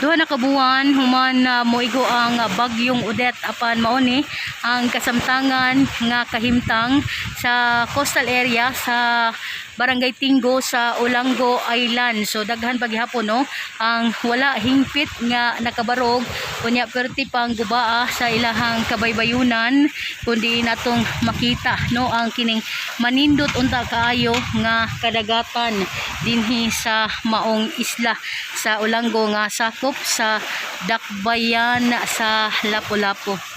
2 na ka buwan human moigo ang bagyong Odette, apan mao ni ang kasamtangan nga kahimtang sa coastal area sa Barangay Tingo sa Olango Island. So daghan pa gihapon, no, ang wala hingpit nga nakabarog, unya perti pang gubaa sa ilahang kabaybayunan, kundi natong makita, no, ang kining manindot unta kaayo nga kadagatan dinhi sa maong isla sa Olango nga sakop sa Dakbayan sa Lapu-Lapu.